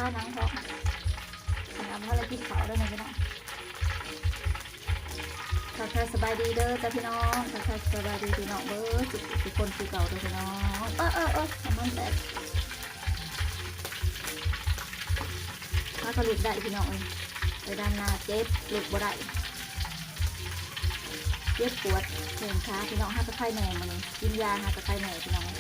າ ໜັງທ້ອງ ເພິ່ນເອົາມາແລ້ວກິນເຂົ້າເດີພີ່ນ້ອງ. ທັກທາຍສະບາຍດີເດີຈ້າພີ່ນ້ອງ ທັກທາຍສະບາຍດີພີ່ນ້ອງເບິດທຸກຄົນຄືເກົ່າເດີພີ່ນ້ອງ. ເອີໆໆ ນ້ຳມັນແຕກ. ຫາກະລຸກໄດ້ພີ່ນ້ອງເອີຍ ໄປດຳນາເຈັບ ລຸກບໍ່ໄດ້ ເຈັບປວດແຂນຂາພີ່ນ້ອງ. ຫາກະໄຄແນ່ມື້ນີ້ ກິນຢາຫາກະໄຄແນ່ພີ່ນ້ອງ. ເຮ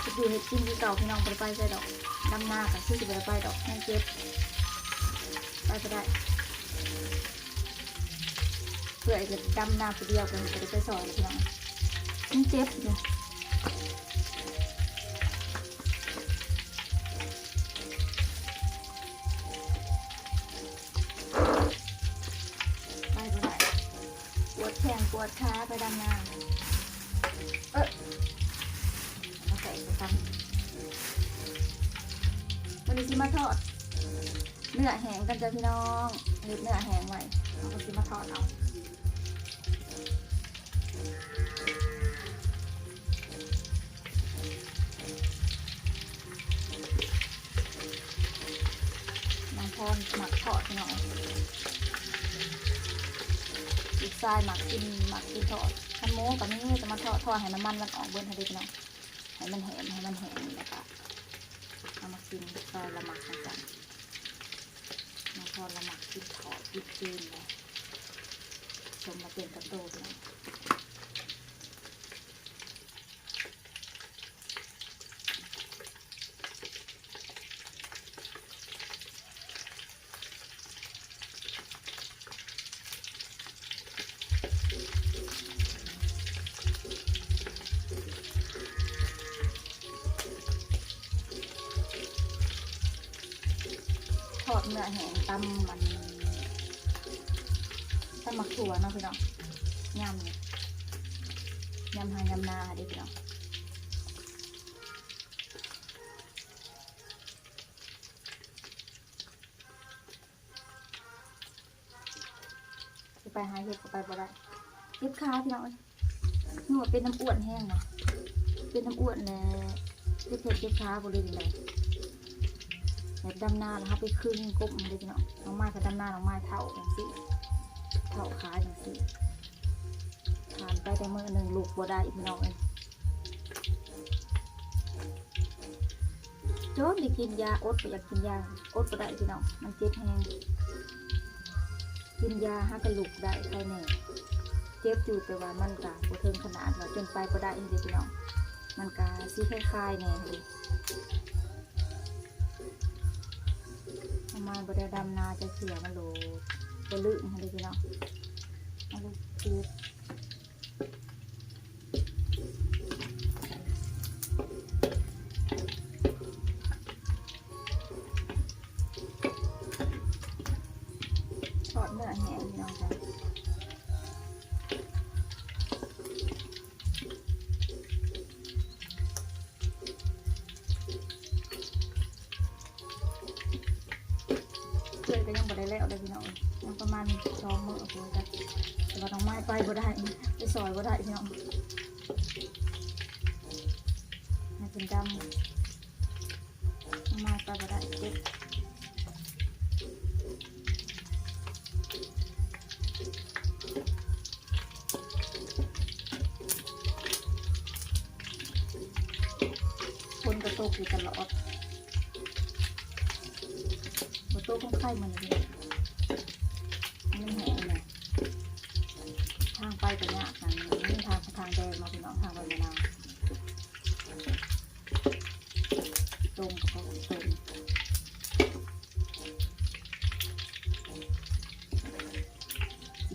ັດຢູ່ເຮັດກິນຄືເກົ່າພີ່ນ້ອງ ບໍ່ໄດ້ໄປໃສດອກ. ດຳນາກະຄືຊິບໍ່ໄດ້ໄປດອກ ຍັງເຈັບ ໄປບໍ່ໄດ້. ເອື້ອຍກໍດຳນາຜູ້ດຽວ ກໍບໍ່ໄດ້ໄປຊ່ອຍພີ່ນ້ອງ ຍັງເຈັບຢູ່. ໄປບໍ່ໄດ້ ປວດແຂ້ງປວດຂາ ໄປດຳນາ. ເອີ ມາແຕກໃສ່ກັນ. ມື້ນີ້ຊິມາທອດເນື້ອແຫ້ງກັນຈ້າພີ່ນ້ອງ ເຮັດເນື້ອແຫ້ງໄວ້ ເຮົາກໍຊິມາທອດເອົາ. ນາງພອນມັກທອດພີ່ນ້ອງ ລູກຊາຍມັກກິນ ມັກກິນທອດ. ຄັນໝູກໍມີ ຈະມາທອດ ທອດໃຫ້ນ້ຳມັນມັນອອກເບິດຫັ້ນເດ້ພີ່ນ້ອງ ໃຫ້ມັນແຫ້ງ ໃຫ້ມັນແຫ້ງ ແລ້ວກໍເອົາມາກິນ. ລູກຊາຍລະມັກຈັ່ງຊັ້ນ ນາງພອນລະມັກກິນທອດກິນຈືນເດ້ ສົມມາເປັນກະໂຕພີ່ນ້ອງ. ທອດເນື້ອແຫ້ງ ຕຳມັນ ຕຳໝາກຖົ່ວເນາະພີ່ນ້ອງ ຍາມນີ້ ຍາມໄຮ່ຍາມນາເດ້ພີ່ນ້ອງ. ຊິໄປຫາເຮັດກໍໄປບໍ່ໄດ້ ເຈັບຂາພີ່ນ້ອງເອີຍ. ຍັງວ່າເປັນນ້ຳອ້ວນແຮງເນາະ ເປັນນ້ຳອ້ວນແຫຼະ ເຈັບແຂ້ງເຈັບຂາບໍ່ເລີຍຈັ່ງໃດ. ແບບດຳນາແລ້ວເຮົາໄປຄຶງກົບມັນເດ້ພີ່ນ້ອງ ນ້ອງມາຍກໍດຳນາ ນ້ອງມາຍເຖົ້າຈັ່ງຊີ້ ເຖົ້າຂາຈັ່ງຊີ້. ຜ່ານໄປແຕ່ມື້ໜຶ່ງ ລຸກບໍ່ໄດ້ພີ່ນ້ອງເອີຍ. ຈົນໄດ້ກິນຢາ ອົດບໍ່ຢາກກິນຢາ ອົດບໍ່ໄດ້ພີ່ນ້ອງ ມັນເຈັບແຮງ. ກິນຢາຫາກະລຸກໄດ້ ໄຄແນ່ ເຈັບຢູ່ ແຕ່ວ່າມັນກະບໍ່ເຖິງຂະໜາດວ່າຈົນໄປບໍ່ໄດ້ເດ້ພີ່ນ້ອງ ມັນກະຊິຄາຍໆແນ່ເດ້. ທຳມາບໍ່ໄດ້ດຳນາຈັກເທື່ອ ມັນໂລ ບໍ່ລຶ້ງຫັ້ນເດ້ພີ່ນ້ອງ ມັນເຈັບ. ທອດເນື້ອແຫ້ງພີ່ນ້ອງຈ້າ ເອື້ອຍກໍຍັງບໍ່ໄດ້ແລ້ວເດ້ພີ່ນ້ອງ ຍັງປະມານສອງມື້ພຸ້ນ ແຕ່ວ່ານ້ອງມາຍໄປບໍ່ໄດ້ ໄປຊ່ອຍບໍ່ໄດ້ພີ່ນ້ອງ. ມາກິນດຳ ນ້ອງມາຍໄປບໍ່ໄດ້ ເຈັບ. ຝົນກໍຕົກຢູ່ຕະຫຼອດ ບໍ່ຕົກກໍໄຄມັນນີ້ ມັນແຫ້ງແຫຼະ. ທາງໄປກໍຍາກ ທາງ ທາງແດງເນາະພີ່ນ້ອງ ທາງໄປມະນາວ ຕົງກໍບໍ່ຕົງ. ຊິ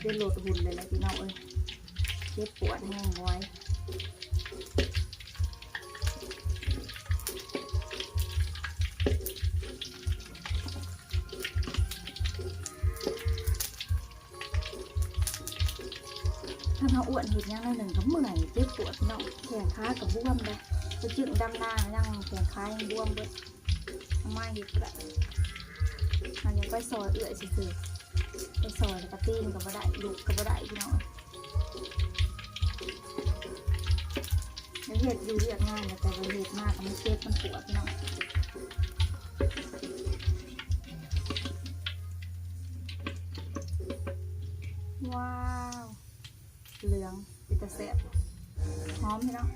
ໄດ້ລົດຫຸ່ນເລີຍແຫຼະພີ່ນ້ອງເອີຍ ເຈັບປວດແຮງຫວຍ. ຄັນເຮົາອ້ວນເຮັດຫຍັງໜ້ອຍໜຶ່ງກໍເມື່ອຍ ເຈັບປວດພີ່ນ້ອງ ແຂ້ງຂາກໍບວມເດ້. ໄປຈຶ້ງດຳນາຍັງແຂ້ງຂາຍັງບວມເບິດ. ມາເຮັດກະໄດ້ ເຮົາຍັງໄປຊ່ອຍເອື້ອຍຊື່ໆ ໄປຊ່ອຍແລ້ວກະຕີນກໍບໍ່ໄດ້ ລຸກກໍບໍ່ໄດ້ພີ່ນ້ອງ. ໄດ້ ເຮັດຢູ່ວຽກງານ ແຕ່ວ່າເຮັດມາກໍມັນເຈັບ ມັນປວດເນາະ. ວ້າວ ເຫຼືອງ ເປັນຕາແຊບ ຫອມເນາະ.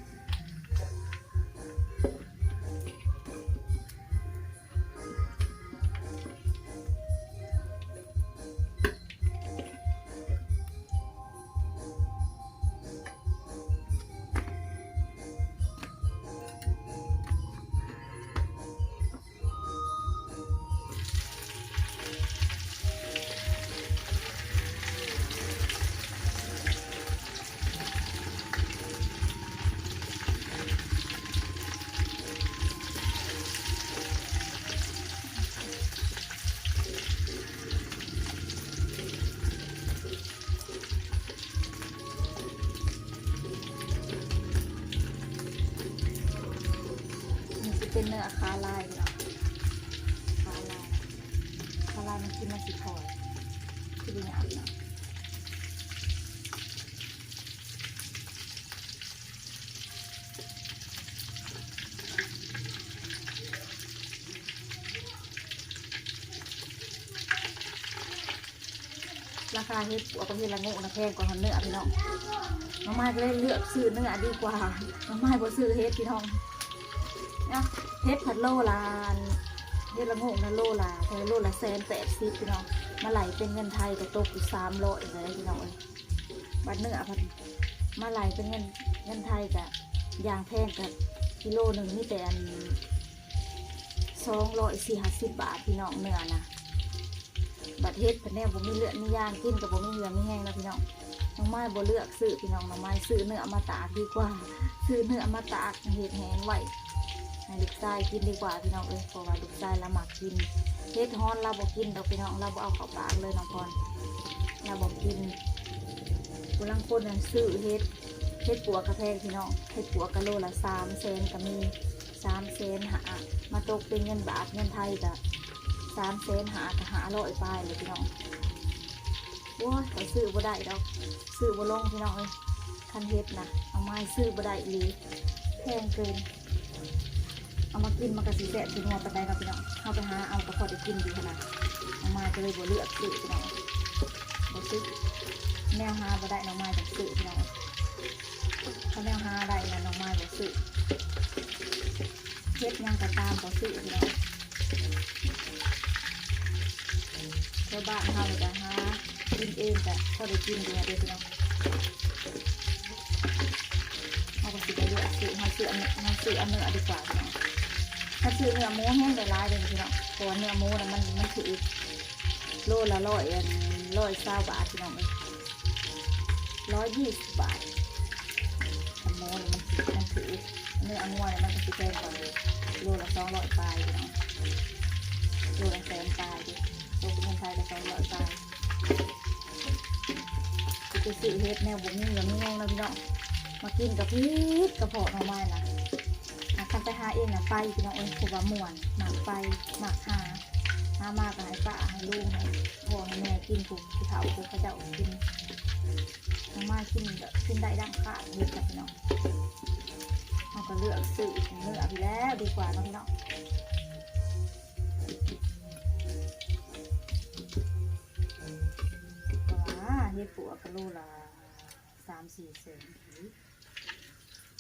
ນີ້ຊິເປັນເນື້ອຂາລາຍເນາະ ຂາລາຍ ຂາລາຍມັນກິນມັນຊິຄ່ອຍ ຄືບໍ່ຫຍາບເນາະ. ລາຄາເຫັດປວກກັບເຫັດລະໂງກນະແພງກວ່າເນື້ອພີ່ນ້ອງ. ນ້ອງມາຍກໍເລີຍເລືອກຊື້ເນື້ອດີກວ່າ ນ້ອງມາຍບໍ່ຊື້ເຫັດພີ່ນ້ອງ. ເຫັດພັດໂລລະ ເຫັດລະໂງກນະໂລລະ ໂລລະແສນແປດສິບພີ່ນ້ອງ. ມາໄລ່ເປັນເງິນໄທກໍຕົກຢູ່ສາມຮ້ອຍເລີຍພີ່ນ້ອງເອີຍ. ບັດເນື້ອພັດມາໄລ່ເປັນເງິນ ເງິນໄທກະ ຢ່າງແພງກະກິໂລໜຶ່ງມີແຕ່ອັນ ສອງຮ້ອຍສີ່ຫ້າສິບບາດພີ່ນ້ອງ ເນື້ອນະ. ບັດເຫັດພັດແນວບໍ່ມີເລືອດມີຢາງ ກິນກໍບໍ່ມີເຫື່ອມີແຮງນະພີ່ນ້ອງ. ນ້ອງມາຍບໍ່ເລືອກຊື້ພີ່ນ້ອງ ນ້ອງມາຍຊື້ເນື້ອມາຕາກດີກວ່າ ຊື້ເນື້ອມາຕາກເຮັດແຫ້ງໄວ້ ໃຫ້ລູກຊາຍກິນດີກວ່າພີ່ນ້ອງເອີຍ. ເພາະວ່າລູກຊາຍລາວມັກກິນເຫັດ ຮ້ອນລາວບໍ່ກິນດອກພີ່ນ້ອງ ລາວບໍ່ເອົາເຂົ້າປາກເລີຍ ນ້ອງພອນ ລາວບໍ່ກິນ. ຜູ້ລາງຄົນນັ້ນຊື້ເຫັດ ເຫັດປວກກະແພງພີ່ນ້ອງ ເຫັດປວກກະໂລລະສາມແສນກະມີ ສາມແສນຫ້າ ມາຕົກເປັນເງິນບາດເງິນໄທກະ ສາມແສນຫ້າກະຫ້າຮ້ອຍປາຍເລີຍພີ່ນ້ອງ. ໂອ້ຍ ຂ້ອຍຊື້ບໍ່ໄດ້ດອກ ຊື້ບໍ່ລົງພີ່ນ້ອງເອີຍ. ຄັນເຫັດນະ ນ້ອງມາຍຊື້ບໍ່ໄດ້ອີ່ຫຼີ ແພງເກີນ. ເອົາມາກິນມັນກະຊິແຊບຊິນົວປານໃດເນາະພີ່ນ້ອງ. ເຮົາໄປຫາເອົາກໍພໍໄດ້ກິນຢູ່ຫັ້ນນະ ນ້ອງມາຍກໍເລີຍບໍ່ເລືອກຊື້ພີ່ນ້ອງ ບໍ່ຊື້. ແນວຫາບໍ່ໄດ້ນ້ອງມາຍຈັ່ງຊື້ພີ່ນ້ອງ. ຖ້າແນວຫາໄດ້ນະ ນ້ອງມາຍບໍ່ຊື້. ເຮັດຫຍັງກໍຕາມບໍ່ຊື້ພີ່ນ້ອງ. ແຖວບ້ານເຮົານີ້ກໍຫາກິນເອງ ກໍພໍໄດ້ກິນຢູ່ເດີພີ່ນ້ອງ. ເຮົາກໍຊິໄປເລືອກຊື້ ເຮົາຊື້ອັນ ເຮົາຊື້ເອົາເນື້ອດີກວ່າພີ່ນ້ອງ. ຖ້າຊື້ເນື້ອໝູແຮງໄດ້ຫຼາຍເດ້ພີ່ນ້ອງ ເພາະວ່າເນື້ອໝູນະ ມັນ ມັນຖືກ ໂລລະຮ້ອຍ ອັນ ຮ້ອຍຊາວບາດພີ່ນ້ອງເອີຍ ຮ້ອຍຊາວບາດ. ອັນໝູນີ້ມັນ ມັນຖືກ ເນື້ອງົວນີ້ມັນກໍຊິແພງກວ່າ ໂລລະສອງຮ້ອຍປາຍພີ່ນ້ອງ ໂລລະແສນປາຍເດ້ ຕົກເປັນເງິນໄທກໍສອງຮ້ອຍປາຍ. ຊິໄປຊື້ເຫັດແນວບໍ່ມີເຫື່ອມີແຮງເນາະພີ່ນ້ອງ ມາກິນກໍຜິດກະເພາະນ້ອງມາຍນະ. ຄັນໄປຫາເອງນະໄປພີ່ນ້ອງເອີຍ ເພາະວ່າມ່ວນ ມັກໄປ ມັກຫາ ຫາມາກໍໃຫ້ປ້າໃຫ້ລຸງໃຫ້ພໍ່ໃຫ້ແມ່ກິນ ຜູ້ເຖົ້າຜູ້ເຂົາເຈົ້າກິນ. ນ້ອງມາຍກິນແບບກິນໄດ້ດັ່ງຄາດເຫັດນະພີ່ນ້ອງ. ເຮົາກໍເລືອກຊື້ເນື້ອພີ້ແລ້ວດີກວ່າເນາະພີ່ນ້ອງ. ເພາະວ່າເຫັດປວກກະໂລລະສາມສີ່ແສນ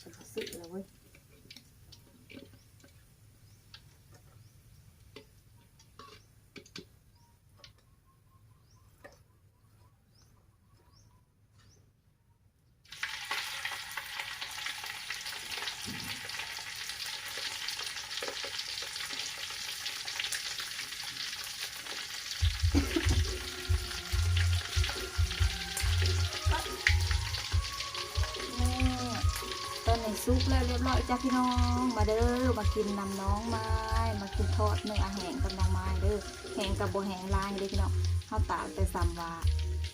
ກໍບໍ່ຊື້ແລ້ວເວີຍ. ນີ້ ຕອນນີ້ສຸກແລ້ວລຽບລ້ອຍຈ້າພີ່ນ້ອງ ມາເດີ ມາກິນນຳນ້ອງມາຍ ມາກິນທອດເນື້ອແຫ້ງກັບນ້ອງມາຍເດີ. ແຫ້ງກໍບໍ່ແຫ້ງຫຼາຍເດ້ພີ່ນ້ອງ ເຮົາຕາກແຕ່ສ່ຳວ່າ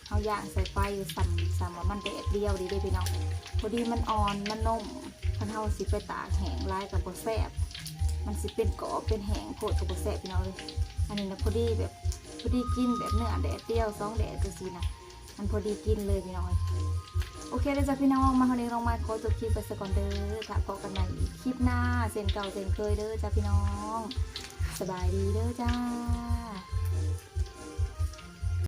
ເຮົາຍ່າງໃສ່ໄຟສ່ຳ ສ່ຳວ່າມັນແດດດຽວເດ້ ເດ້ພີ່ນ້ອງ. ພໍດີມັນອ່ອນ ມັນນຸ້ມ ຄັນເຮົາຊິໄປຕາກແຫ້ງຫຼາຍກໍບໍ່ແຊບ ມັນຊິເປັນກອບເປັນແຫ້ງໂພດກໍບໍ່ແຊບພີ່ນ້ອງເອີຍ. ອັນນີ້ນະພໍດີແບບ ພໍດີກິນແບບເນື້ອແດດດຽວສອງແດດຈັ່ງຊີ້ນະ ມັນພໍດີກິນເລີຍພີ່ນ້ອງເອີຍ. ໂອເຄເດີຈ້າພີ່ນ້ອງ ມາຮອດນີ້ນ້ອງມາຍຂໍຈົບຄລິບໄປສາກ່ອນເດີ. ຖ້າພໍ້ກັນໃໝ່ອີກຄລິບໜ້າ ເຊັ່ນເກົ່າເຊັ່ນເຄີຍເດີຈ້າພີ່ນ້ອງ. ສະບາຍດີເດີຈ້າ.